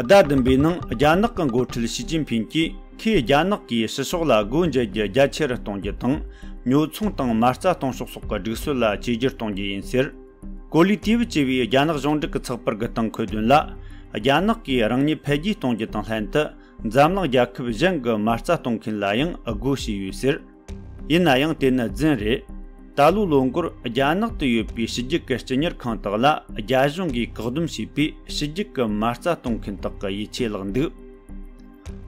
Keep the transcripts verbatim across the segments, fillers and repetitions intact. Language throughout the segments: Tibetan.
ཟླ་བདུན་པའི་ནང་རྒྱ་ནག་གི་འགོ་ཁྲིད་ཞི་ཅིན་ཕིན་གྱིས། ཁོས་རྒྱ་ནག་གིས་ཕྱི་ཕྱོགས་ལ་སྒོ་འབྱེད་རྒྱུ་རྒྱ་ཆེ་རུ་གཏོང་རྒྱུ་དང་། ཉོ་ཚོང་དང་མ་རྩ་གཏོང་ཕྱོགས་སོགས་ཀྱི་སྒྲིག་སྲོལ་ལ་བཅོས་བསྒྱུར་གཏོང་རྒྱུ་ཡིན་ཟེར། ཀོ་ལི་ཏི་ཝི་ཅེས་པའི་རྒྱ་ནག་གཞུང་འབྲེལ་གྱི་ཚགས་པར་གྱི་སྟེང་འཁོད་དོན་ལ། རྒྱ་ནག་གིས་རང་ཉིད་འཕེལ་རྒྱས་གཏོང་རྒྱུ་དང་ལྷན་དུ། འཛམ་གླིང་རྒྱལ་ཁབ་གཞན་གྱི་མ་རྩ་གཏོང་མཁན་ལ་ཡང་སྒོ་ཕྱེས་ཡོད་ཟེར། ཡིན་ན་ཡང་དེ་ནི་རྫུན་རེད། ད་ལོའི་ལོ་འགོར་རྒྱ་ནག་ཏུ་ཡོད་པའི་ཕྱི་རྒྱལ་གྱི་སྤྱི་གཉེར་ཁང་དག་ལ་རྒྱ་གཞུང་གིས་བཀག་སྡོམ་བྱས་པའི་ཕྱི་རྒྱལ་གྱི་མ་རྩ་གཏོང་མཁན་དག་གི་ཡིད་ཆེས་བརླག་འདུག་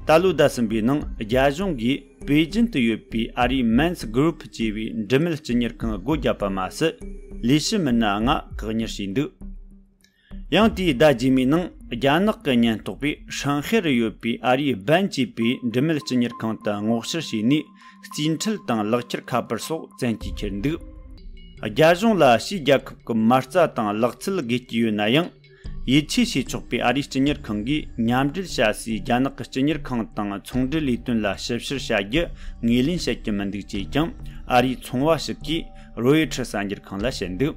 ད་ལོའི་ཟླ་གསུམ་པའི་ནང་རྒྱ་གཞུང་གིས་པེ་ཅིན་དུ་ཡོད་པའི་ཨ་རིའི་མན་སི་གུ་རུབ་ཅེས་པའི་འབྲུ་མེད་སྤྱི་གཉེར་ཁང་སྒོ་བརྒྱབ་པ་མ་ཟད། ལས་བྱེད་མི་སྣ་ལྔ་བཀག་ཉར་བྱས་འདུག་ཡང་དེའི་ཟླ་རྗེས་མའི་ནང་རྒྱ་ནག་གི་ཉེན་རྟོག་པས་ཧྲང་ཧའེ་རུ་ཡོད་པའི་ཨ་རིའི་སྦན་ཅེས་པའི་འབྲུ་མེད་སྤྱི་གཉེར་ཁང་དུ་སྔོག་བཤེར་བྱས་ནས་རྩིས་འཕྲུལ་དང་ལག་ཁྱེར་ཁ་པར་སོགས་བཙན་གྱིས་ཁྱེར་འདུག་རྒྱ་གཞུང་ལ་ཕྱིའི་རྒྱལ་ཁབ་ཀྱི་མ་རྩ་དང་ལག་རྩལ་དགོས་ཀྱི་ཡོད་ན་ཡང་། ཡིད་ཆེས་བྱེད་ཆོག་པའི་ཨ་རིའི་སྤྱི་གཉེར་ཁང་གིས་མཉམ་འབྲེལ་བྱ་སའི་རྒྱ་ནག་གི་སྤྱི་གཉེར་ཁང་དང་ཚོང་འབྲེལ་ལས་དོན་ལ་ཞིབ་བཤེར་བྱ་རྒྱུ་ངོས་ལེན་བྱེད་ཀྱི་མི་འདུག་ཅེས་ཀྱང་ཨ་རིའི་ཚོང་བ་ཞིག་གིས་རོའི་ཊར་གསར་འགྱུར་ཁང་ལ་བཤད་འདུག་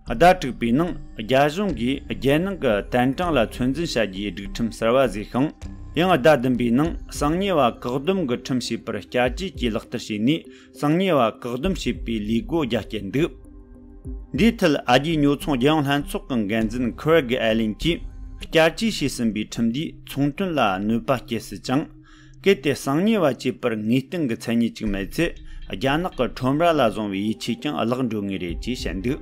ཟླ་དྲུག་པའི་ནང་རྒྱ་གཞུང་གིས་རྒྱལ་ནང་གི་ཏན་ཀྲང་ལ་ཚོད་འཛིན་བྱ་རྒྱུའི་སྒྲིག་ཁྲིམས་གསར་བ་བཟོས་ཤིང་། ཡང་ཟླ་བདུན་པའི་ནང་གསང་ཉེས་པ་བཀག་སྡོམ་གྱི་ཁྲིམས་ཞེས་པར་བསྐྱར་བཅོས་ཀྱིས་ལག་བསྟར་བྱས་ནས། གསང་ཉེས་པ་བཀག་སྡོམ་བྱེད་པའི་ལས་སྒོ་རྒྱ་བསྐྱེད་འདུག་འདིའི་ཐད་ཨ་རྒྱའི་ཉོ་ཚོང་རྒྱལ་ཡོངས་ལྷན་ཚོགས་ཀྱི་འགན་འཛིན་ཁེར་གི་ཨེ་ལིན་གྱིས་བསྐྱར་བཅོས་བྱས་ཟིན་པའི་ཁྲིམས་འདིས་ཚོང་དོན་ལ་གནོད་པ་སྐྱེལ་སྲིད་ཅིང་། གལ་ཏེ་གསང་ཉེས་པ་བཅས་པར་ངེས་གཏན་གྱི་མཚན་ཉིད་ཅིག་མེད་ཚེ། རྒྱ་ནག་གི་ཁྲོམ་ར་ལ་བཟུང་བའི་ཡིད་ཆེས་ཀྱང་བརླག་འགྲོ་ངེས་རེད་ཅེས་བཤད་འདུག